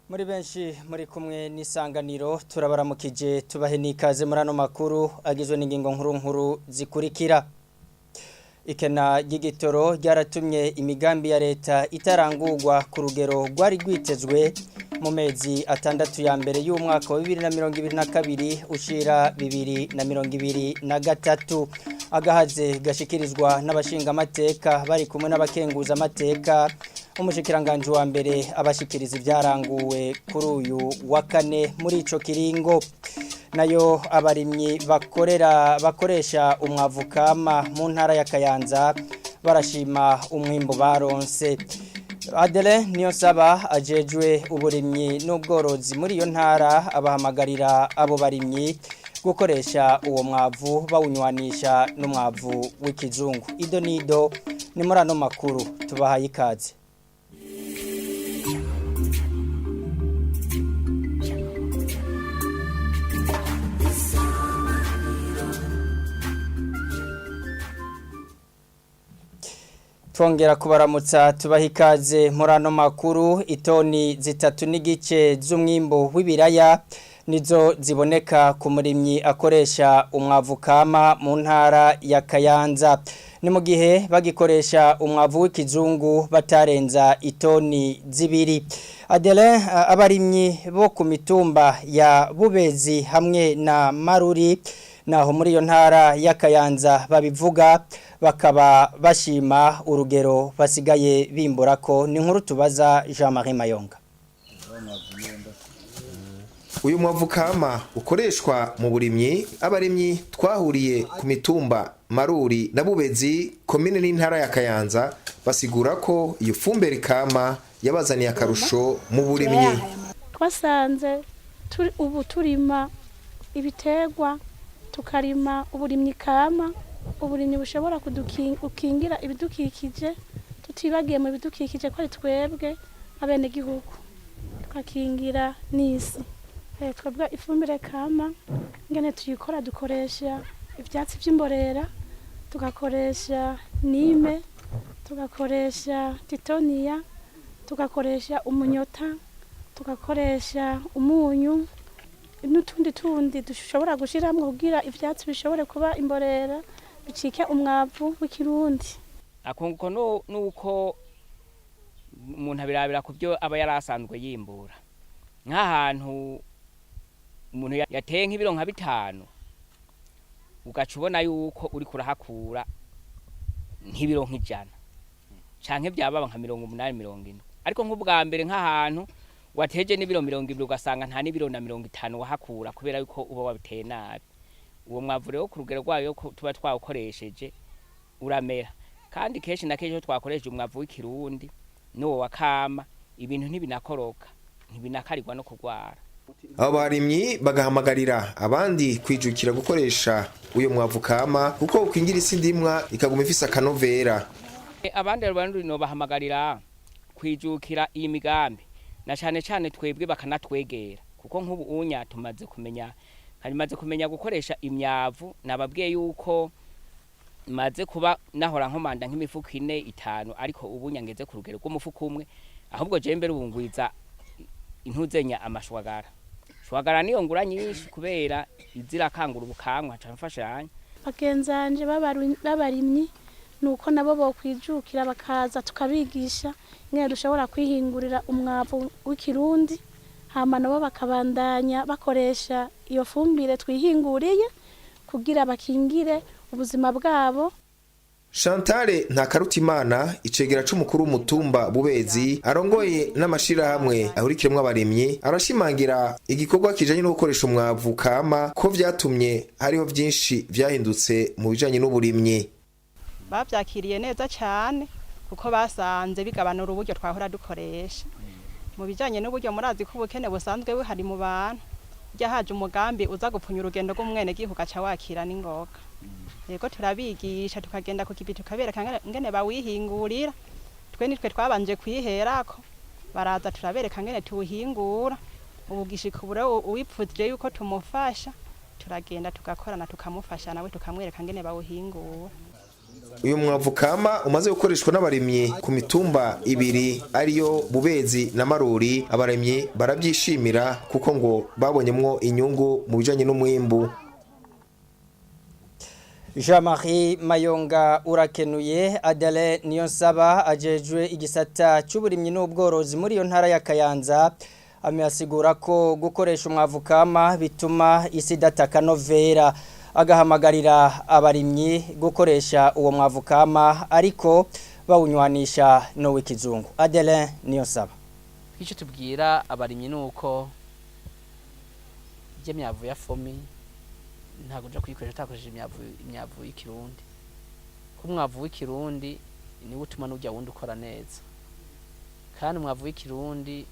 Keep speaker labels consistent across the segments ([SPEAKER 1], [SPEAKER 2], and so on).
[SPEAKER 1] Muri benshi muri kumwe n'isanganiro turabaramukije tubahe n'ikaze muri ano makuru agizwe n'ingingo nkuru nkuru zikurikira. Ikena ry'igitoro ryaratumye imigambi ya leta itarangurwa ku rugero rwari rwitezwe mu mezi atandatu ya mbere y'umwaka wa 2022 ushira 2023. Agahaze gashikirizwa n'abashingamateka bari kumwe n'abakenguza amateka, umushikiranganje wa mbere abashikiriza ibyaranguwe kuri uyu wa kane muri ico kiringo. Nayo abarimyi bakorera bakoresha umwavu kama mu ntara ya Kayanza barashima umwimbo baronse. Adele Niyonsaba ajejwe uburimyi n'ubworozi muri iyo ntara abahamagarira abo barimyi gukoresha uwo mwavu bawunywanisha n'umwavu w'ikizungu. Ido nido ni muri ano makuru tubahaye ikaze. Twongera kubaramutsa tubaha ikaze muri ano makuru. Itoni 3.5 z'umwimbo w'ibiraya nizo ziboneka ku murimyi akoresha umwavu kama mu ntara ya Kayanza. Ni mu gihe bagikoresha umwavu w'ikizungu batarenza itoni 2. Adele, abarimyi bo ku mitumba ya Bubezi hamwe na Maruri naho muri iyo ntara ya Kayanza babivuga bakaba bashima urugero basigaye bimbura ko. Ni nkuru tubaza Jean-Marie Mayonga.
[SPEAKER 2] Uyu mwavu kama ukoreshwa mu burimyi, abarimyi twahuriye ku mitumba Maruri na Bubezi, komine n'intara ya Kayanza, basigura ko iyo fumbire kama yabazaniye akarusho mu burimyi.
[SPEAKER 3] Twasanze ubu turima ibiterwa, tukarima uburimyi kama, uburimyi bushobora kudukingira ibidukikije, tutibagiye mu bidukikije ko ari twebwe abenegihugu, tukakingira n'isi. Twebwe ifumbire kama ngene tuyikora, dukoresha ivyatsi vy'imborera, tugakoresha nime, tugakoresha titoniya, tugakoresha umunyota, tugakoresha umunyu n'utundi tundi dushobora gushiramwo kugira ivyatsi bishobore kuba imborera bicike umwavu w'ikirundi.
[SPEAKER 4] Akunguko nuko umuntu abirabira ku byo aba yarasanzwe yimbura. Nk'ahantu umuntu yateye nk'ibiro nka 5, ugaca ubona yuko uri kurahakura nk'ibiro nk'ijana canke byababa nka 80, 70. Ariko nk'ubwa mbere nk'ahantu wateje n'ibiro 20 ugasanga nta n'ibiro na 50 wahakura kubera yuko uba wabiteye nabi. Uwo mwavu rero ku rugero rwayo tuba twawukoresheje uramera. Kandi kenshi na kenshi twakoresheje umwavu w'ikirundi n'uwo wa kama, ibintu ntibinakoroka, ntibinakarirwa no kurwara.
[SPEAKER 2] Abo barimyi bagahamagarira abandi kwijukira gukoresha uyo mwavu kama kuko ukingira isi ndimwa ikaguma ifise akanovera.
[SPEAKER 4] Abandi rero bahamagarira kwijukira iyi migambi, na cyane cyane twebwe bakanatwegera, kuko nk'ubu unya tumaze kumenya, hanyumaze kumenya gukoresha imyavu. Nababwiye yuko maze kuba nahora nkomanda nk'imifuko 4, 5, ariko ubu nyangeze ku rugero rw'umufuko umwe. Ahubwo je mbere ubungwiza intuzenya amashwagara. Shwagara niyo ngura nyinshi kubera izirakangura ubukankwa ca mfashanya.
[SPEAKER 3] Bagenzanje b'abarimyi nuko nabo bokwijukira bakaza tukabigisha ingene dushobora kwihingurira umwavu w'ikirundi, hama nabo bakabandanya bakoresha iyo fumbire twihinguriye kugira bakingire ubuzima bwabo.
[SPEAKER 2] Chantal Ntakarutimana, icegera c'umukuru w'umutumba Bubezi, arongoye n'amashirahamwe ahurikiremwo abarimyi, arashimangira igikorwa kijanye no gukoresha umwavu kama ko vyatumye hariho vyinshi vyahindutse mu bijanye n'uburimyi.
[SPEAKER 5] Bavyakiriye neza cane kuko basanze bigabanura uburyo twahora dukoresha. Mu bijanye n'uburyo, murazi ko ubukene busanzwe buhari mu bantu. Burya haje umugambi uza gupfunya urugendo rw'umwenegihugu aca wakira n'ingoga. Yego, turabigisha, tukagenda ku kivi, tukabereka ngene bawihingurira. Twe nitwe twabanje kwiherako, baraza turabereka ngene tuwuhingura. Ubu gishika ubu rero, uwipfuje yuko tumufasha, turagenda tugakorana, tukamufasha nawe, tukamwereka ngene bawuhingura.
[SPEAKER 2] Uyu mwavu kama umaze gukoreshwa n'abarimyi ku mitumba ibiri, ariyo Bubezi na Maruri. Abarimyi barabyishimira kuko ngo babonyemwo inyungu mu bijanye n'umwimbu.
[SPEAKER 1] Jean-Marie Mayonga, urakenuye. Adele Niyonsaba ajejwe igisata cy'uburimyi n'ubworozi muri iyo ntara ya Kayanza asigura ko gukoresha umwavu kama bituma isi idataka novera, agahamagarira abarimyi gukoresha uwo mwavu kama ariko bawunywanisha n'uw'ikizungu. Adele Niyonsaba.
[SPEAKER 6] Icyo tubwira abarimyi ni uko imyavu ya FOMI ntabwo uja kuyikoresha utakoresheje imyavu y'ikirundi, ko umwavu w'ikirundi niwo utuma n'urya wundi ukora neza, kandi umwavu w'ikirundi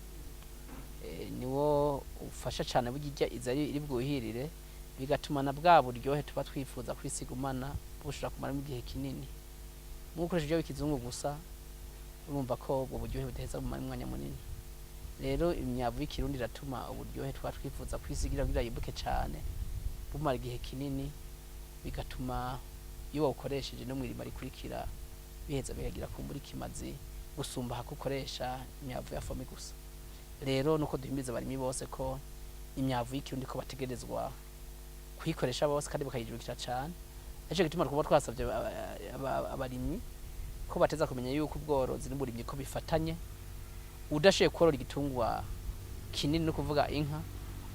[SPEAKER 6] niwo ufasha cyane burya irya iza iri bwuhirire, bigatuma na bwa buryohe tuba twifuza kwisigumana bushobora kumaramo igihe kinini. Nk'ukoresheje ibyo w'ikizungu gusa, urumva ko ubwo buryohe budaheza bumara umwanya munini. Rero imyavu y'ikirundi iratuma uburyohe tuba twifuza kwisigira kugira yibuke cyane bumara igihe kinini, bigatuma iyo wawukoresheje no mw'irima rikurikira biheza bikagira kumbura ikimazi gusumba hako ukoresha imyavu ya FOMI gusa. Rero nuko duhimiriza abarimyi bose ko imyavu y'ikirundi ko bategerezwa kuyikoresha bose kandi bakayijukira cyane. Nicyo gituma twaba twasabye abarimyi ko bateza kumenya yuko ubworozi n'uburimyi ko bifatanye. Udashoboye korora igitungwa kinini, no kuvuga inka,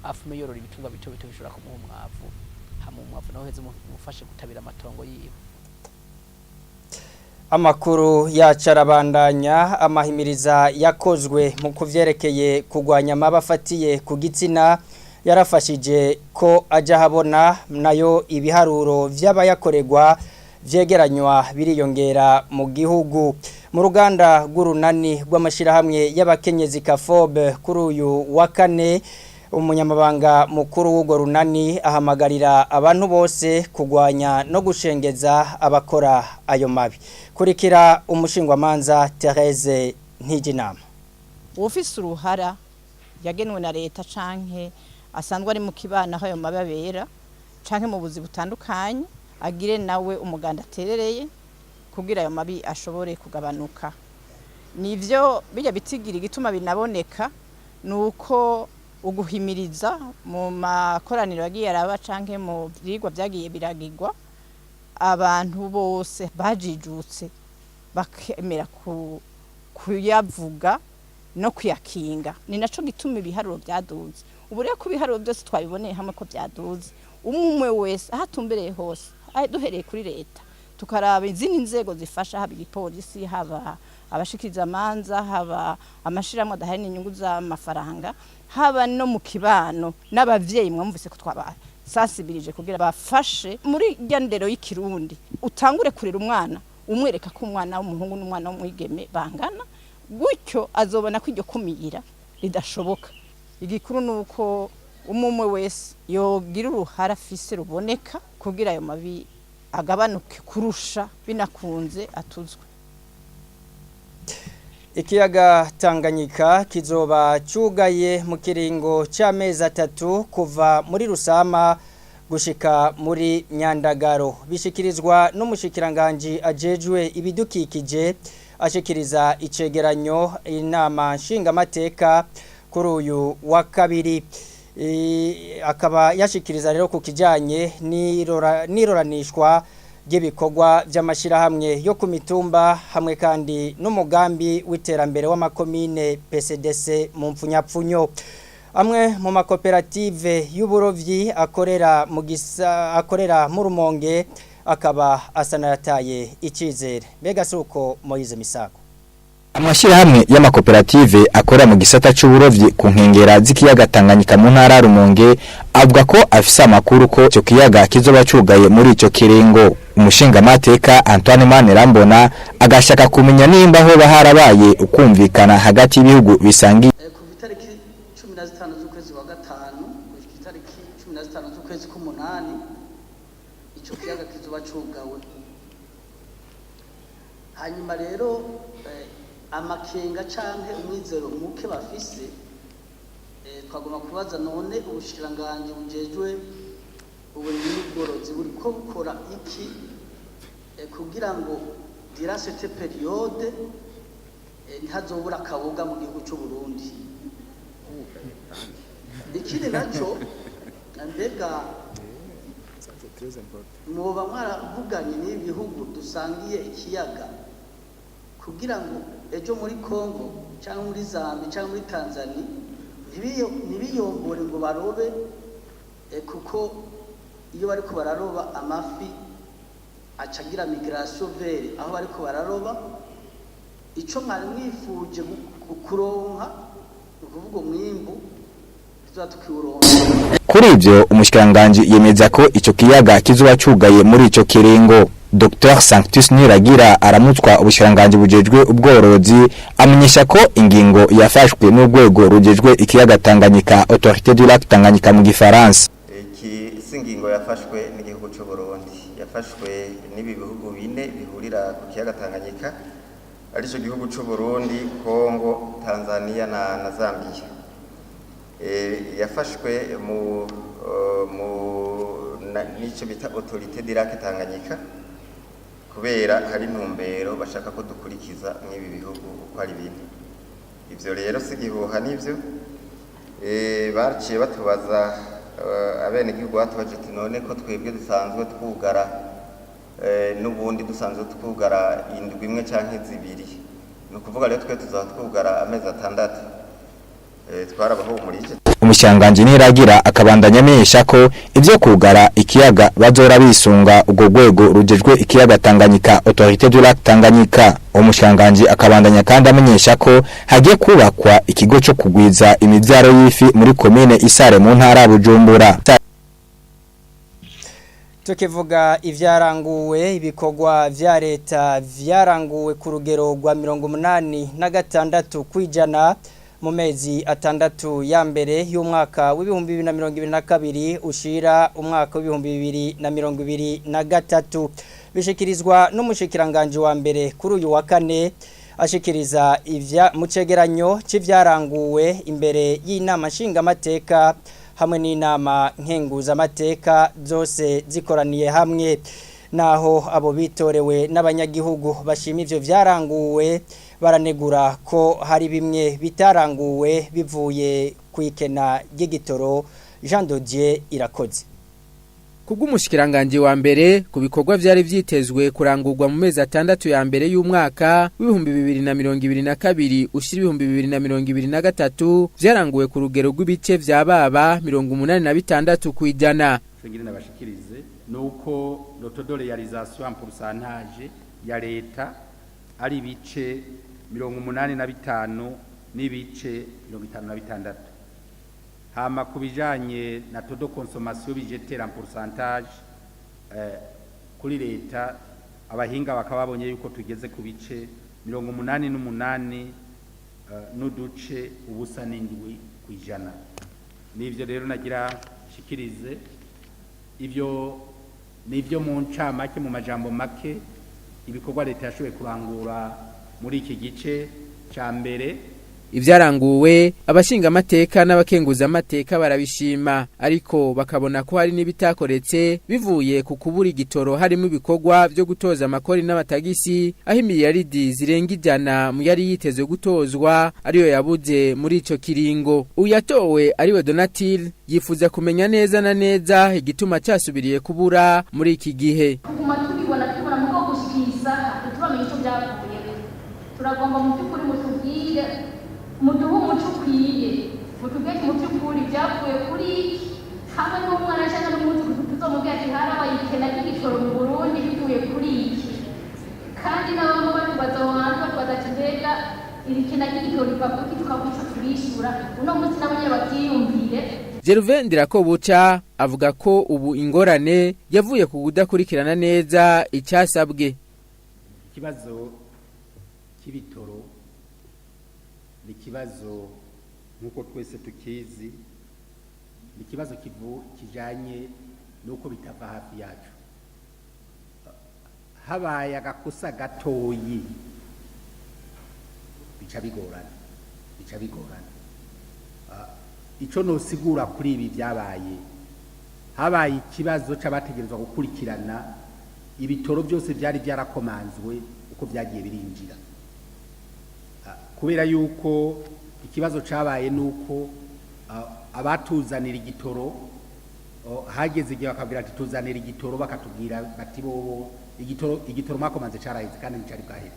[SPEAKER 6] afume yorora ibitungwa bito bito bishobora kumuha umwavu, hama umwavu nawe uheze umufashe gutabira amatongo yiwe.
[SPEAKER 1] Amakuru yacu arabandanya. Amahimiriza yakozwe mu kuvyerekeye kurwanya amabi afatiye ku gitsina yarafashije ko ajya habona, nayo ibiharuro vy'abayakorerwa vyegeranywa biriyongera mu gihugu. Mu ruganda rw'urunani rw'amashirahamwe y'abakenyezi Kafobe, kuri uyu wa kane umunyamabanga mukuru w'urwo runani ahamagarira abantu bose kurwanya no gushengeza abakora ayo mabi. Kurikira umushingwamanza Therese Ntijinama.
[SPEAKER 7] Ufise uruhara yagenwe na leta canke asanzwe ari mu kibano aho ayo mabi abera canke mu buzi butandukanye, agire nawe umuganda aterereye kugira ayo mabi ashobore kugabanuka. Nivyo bijya bitigira igituma binaboneka nuko uguhimiriza mu makoraniro yagiye araba canke mu vyigwa vyagiye biragirwa, abantu bose bajijutse bakemera kuyavuga no kuyakinga. Ni naco gituma ibiharuro byaduze. Ubu rero ko ibiharuro byose twabiboneye hamwe ko byaduze, umwe umwe wese aho atumbereye hose, duhereye kuri leta, tukaraba izindi nzego zifasha, haba igipolisi, haba abashikiriza amanza, haba amashirahamwe adaharanira inyungu z'amafaranga, haba no mu kibano n'abavyeyi, mwumvise ko twabasansibirije kugira bafashe muri rya ndero y'ikirundi. Utangure kurera umwana umwereka ko umwana w'umuhungu n'umwana w'umwigeme bangana, gutyo azobona ko iryo kumira ridashoboka. Igikuru ni uko umwe umwe wese yogira uruhara afise ruboneka kugira ayo mabi agabanuke kurusha, binakunze atuzwe.
[SPEAKER 1] Ikiyaga Tanganyika kizoba cugaye mu kiringo c'amezi 3 kuva muri Rusama gushika muri Nyandagaro, bishikirizwa n'umushikiranganji ajejwe ibidukikije ashikiriza icegeranyo inama nshingamateka kuri uyu wa kabiri. Akaba yashikiriza rero ku kijanye n'iroranishwa ry'ibikorwa by'amashyirahamwe yo ku mitumba, hamwe kandi n'umugambi w'iterambere w'amakomine PCDC mu mpfunyapfunyo. Amwe mu makoperative y'uburovyi akorera mu gisa akorera mu Rumonge akaba asa n'ayataye icyizere. Mbega si uko, Moyize Misago?
[SPEAKER 8] Amashirahamwe y'amakoperative akora mu gisata c'uburovyi ku nkengera z'ikiyaga Tanganyika mu ntara ya Rumonge avuga ko afise amakuru ko ico kiyaga kizoba cugaye muri ico kiringo. Umushingamateka Antoine Manirambona agashaka kumenya nimba hoba harabaye ukumvikana hagati y'ibihugu bisangiye.
[SPEAKER 9] Ku 15 z'ukwezi kwa gatanu gushika itariki 15 z'ukwezi k'umunani ico kiyaga kizoba cugawe. Hanyuma rero amakenga canke umwizero muke bafise, twagomba kubaza none ubushikiranganji bujejwe uburimyi n'ubworozi buriko bukora iki kugira ngo durant cette période ntihazobura akaboga mu gihugu c'u Burundi. Ikindi naco, mbega mwoba mwaravuganye n'ibi bihugu dusangiye ikiyaga kugira ngo ejo muri Congo cyangwa muri Zambia cyangwa muri Tanzania ntibiyombore ngo barobe, kuko iyo bariko bararoba amafi acagira migration vers aho bariko bararoba. Ico mwari mwifuje kuronka, ni ukuvuga umwimbu, tuzoba tukiwuronka?
[SPEAKER 8] Kuri ivyo, umushikiranganji yemeza ko ico kiyaga kizoba cugaye muri ico kiringo. Dr Sanctus Niragira aramutswa ubushikiranganji bujejwe ubworozi amenyesha ko ingingo yafashwe n'urwego rujejwe ikiyaga Tanganyika, Autorité du lac Tanganyika mu gifaransa.
[SPEAKER 10] Iki si ingingo yafashwe n'igihugu cy'u Burundi, yafashwe n'ibi bihugu bine bihurira ku kiyaga Tanganyika, aricyo gihugu cy'u Burundi, Congo, Tanzania na Zambia. Yafashwe mu n'icyo bita Autorité du lac Tanganyika kubera hari intumbero bashaka ko dukurikiza mw'ibi bihugu uko ari bine. Ivyo rero si igihuha, nivyo. Baciye batubaza, abenegihugu batubaje ati: "None ko twebwe dusanzwe twugara, n'ubundi dusanzwe twugara indwi imwe canke zibiri, ni ukuvuga rero twe tuzaba twugara amezi 6?" Twarabahumurije.
[SPEAKER 8] Umushikiranganji Niragira akabandanya amenyesha ko ivyo kugara ikiyaga bazora bisunga urwo rwego rujejwe ikiyaga Tanganyika, Autorité du lac Tanganyika. Umushikiranganji akabandanya kandi amenyesha ko hagiye kubakwa ikigo co kugwiza imivyaro y'ifi muri komine Isare mu ntara ya Bujumbura.
[SPEAKER 1] Tukivuga ivyaranguwe, ibikorwa vya leta vyaranguwe ku rugero rwa 86% mu mezi 6 ya mbere y'umwaka w'2022 ushira umwaka w'2023, bishikirizwa n'umushikiranganje wa mbere kuri uyu wa kane, ashikiriza ivya mu cegeranyo c'ivyaranguwe imbere y'inama nshingamateka hamwe n'inama nkenguzamateka zose zikoraniye hamwe. Naho abo bitorewe n'abanyagihugu bashima ivyo vyaranguwe, baranegura ko hari bimwe bitaranguwe bivuye ku ikena ry'igitoro. Jean Dodier Irakoze.
[SPEAKER 11] Kubw'umushikiranganje wa mbere, ku bikorwa vyari vyitezwe kurangurwa mu mezi 6 ya mbere y'umwaka w'2022 ushira 2023, vyaranguwe ku rugero rw'ibice vya baba 86%.
[SPEAKER 12] Ngire nabashikirize nuko le taux de réalisation en pourcentage ya leta ari ibice 85.56. Hama ku bijanye na taux de consommation budgétaire en pourcentage kuri leta, abahinga bakaba babonye yuko tugeze ku bice 88 n'uduce 0.7%. Nivyo rero nagira shikirize. Ivyo nivyo mu ncamake, mu majambo make, ibikorwa leta yashoboye kurangura muri iki gice ca mbere.
[SPEAKER 11] Ivyaranguwe, abashingamateka n'abakenguzamateka barabishima, ariko bakabona ko hari n'ibitakoretse bivuye ku kubura igitoro, harimo ibikorwa vyo gutoza amakori n'amatagisi, aho imiliyaridi zirenga 100 mu yari yitezwe gutozwa ariyo yabuze muri ico kiringo. Uyatowe ariwe Donatil yifuza kumenya neza na neza igituma cyasubiriye kubura muri iki gihe.
[SPEAKER 13] Tuguma tubibona, tubibona, mugabo gushika iyi saha ntituramenya ico byavuyeko. Turagomba mu by'ukuri mutubwire, muduhe umuco ukwiye, mutubwire ati mu by'ukuri byavuye kuri iki, hamwe n'umwana cyangwa n'umwuzukuru tuzomubwira ati harabaye ikena ry'igitoro mu Burundi bivuye kuri iki. Kandi n'abamwe batubaza aho hantu, batubaza ati mbega iri kena ry'igitoro riva kuki, tukabura ico tubishura. Uno munsi nabo nyene bavyiyumvire.
[SPEAKER 11] Gervais Ndirakobuca avuga ko ubu ingorane yavuye ku kudakurikirana neza icyasabwe.
[SPEAKER 12] Ikibazo cy'ibitoro ni ikibazo Nk'uko twese tukizi, ni ikibazo kijanye n'uko bitava hafi yacu. Habaye agakosa gatoyi, bica bigorana, bica bigorana. Ico nosigura kuri ibi byabaye, habaye ikibazo c'abategerezwa gukurikirana ibitoro byose byari byarakomanzwe uko byagiye birinjira. Kubera yuko ikibazo cabaye nuko abatuzanira igitoro, hageze igihe bakabwira ati tuzanira igitoro, bakatubwira bati bobo igitoro mwakomanze caraheze kandi nticari bwahere.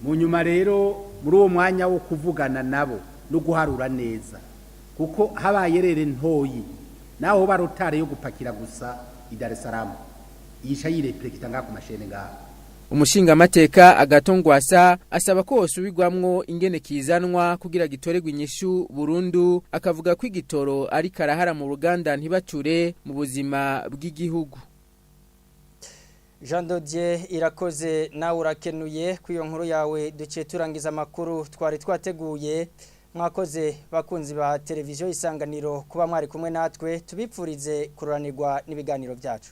[SPEAKER 12] Mu nyuma rero, muri uwo mwanya wo kuvugana nabo no guharura neza, kuko habaye rere ntoyi naho barotare yo gupakira gusa i Dar es Salaam, yisha yireplekita ngaha ku mashene ngaha.
[SPEAKER 11] Umushingamateka Agatongwasa asaba ko hosubirwamwo ingene kizanwa kugira gitoregwe inyishu burundu, akavuga ko igitoro ari karahara mu ruganda ntibacure mu buzima bw'igihugu.
[SPEAKER 1] Jean Dodier Irakoze, nawe urakenuye ku iyo nkuru yawe. Duciye turangiza amakuru twari twateguye. Mwakoze bakunzi ba televiziyo Isanganiro kuba mwari kumwe natwe, tubipfurize kururanirwa n'ibiganiro byacu.